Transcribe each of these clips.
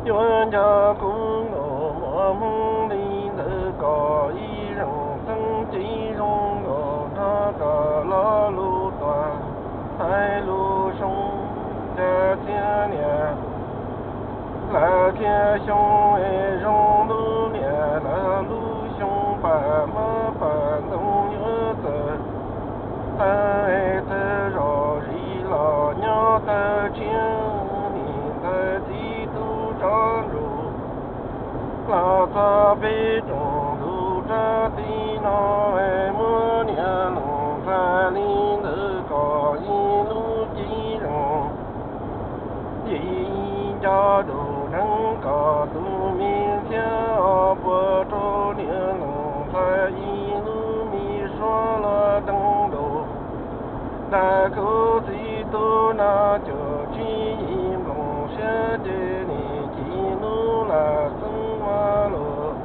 Yuav nco kuv nkaus muaj hmoo li ntawd kom ib zaug xeeb ces zoo nkaus nrog rau lo lus tuag hais lus zoo. Cas txhiab niam lawv thiaj xyoo zoo, lub niam lawv lub xyoo pam muab pam ntoo yuav txawm tawg tawg zom zis los nyob tawg tshiab. Nim ntawd txiv tub tsob ntsuj los txog peb rooj ntug rab teb no, muab niam loos txhais li ntawd kom ib lub cev zoo. Yim nco dua neeb kom tus me ntxhiab os puas rau niam loos txhais ib lub me suab los deev nraud. Dag kuv txiv tub no cuag tsis yim nploos siab ces nim cia lub lam xeeb ua luaj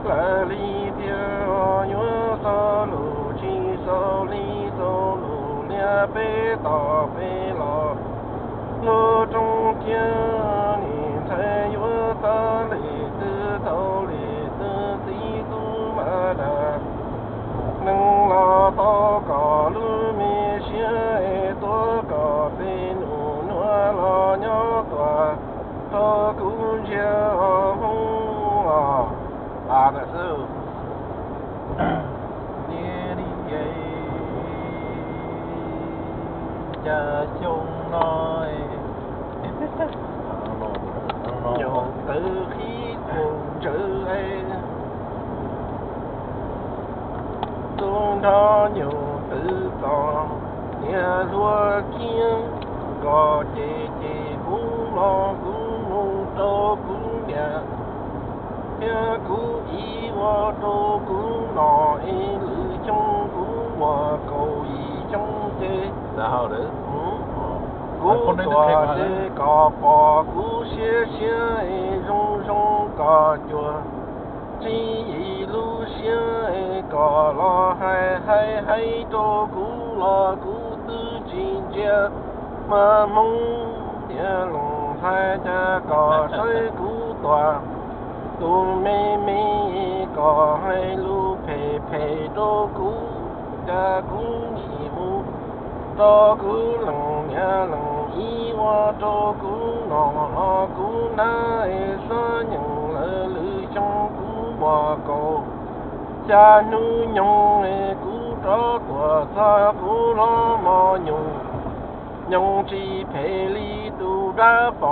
lawm li tiag. Yuav xaus lus tsis xaus li, xaus lus liab peb tom peb los lub rooj thiab. Nim ntxhais yuav xav li twg tau li twg, txiv tub mas dag neeg los tau kom lub me siab es tuav kom tej nus nuav los nyob tuaj rau kuv ntsia hmoo os. Ntawd xwb. Niam li cas xyoo no nyuam twm qhib mus ntsawv, tub nrog nyuam twm txom, niam hluas khiav nkaus ces ces kuv los kuv mus rau kuv niam thiab kuv txiv ua rau kuv nom es lwm xyoo kuv muaj kaum yim xyoo ces kuv tuag ces kom pom kuv siab siab es zoo zoo kom cuag tsis yim lub siab es kom los hais hais hais rau kuv los kuv twb tsis ntsia mas hmoo. Niam loos txhais cas kom saib kuv tuag, tus me me kom hais lus phem phem rau kuv, cas kuv nim mus rau kuv leej niam leej txiv ua rau kuv nom los kuv nab es xab nyeem lawm lwm xyoo kuv muaj kaum xya hnub nyoog es kuv rov tuaj txog kuv los mos nyoos, nyoos tsis phem li tus dab pom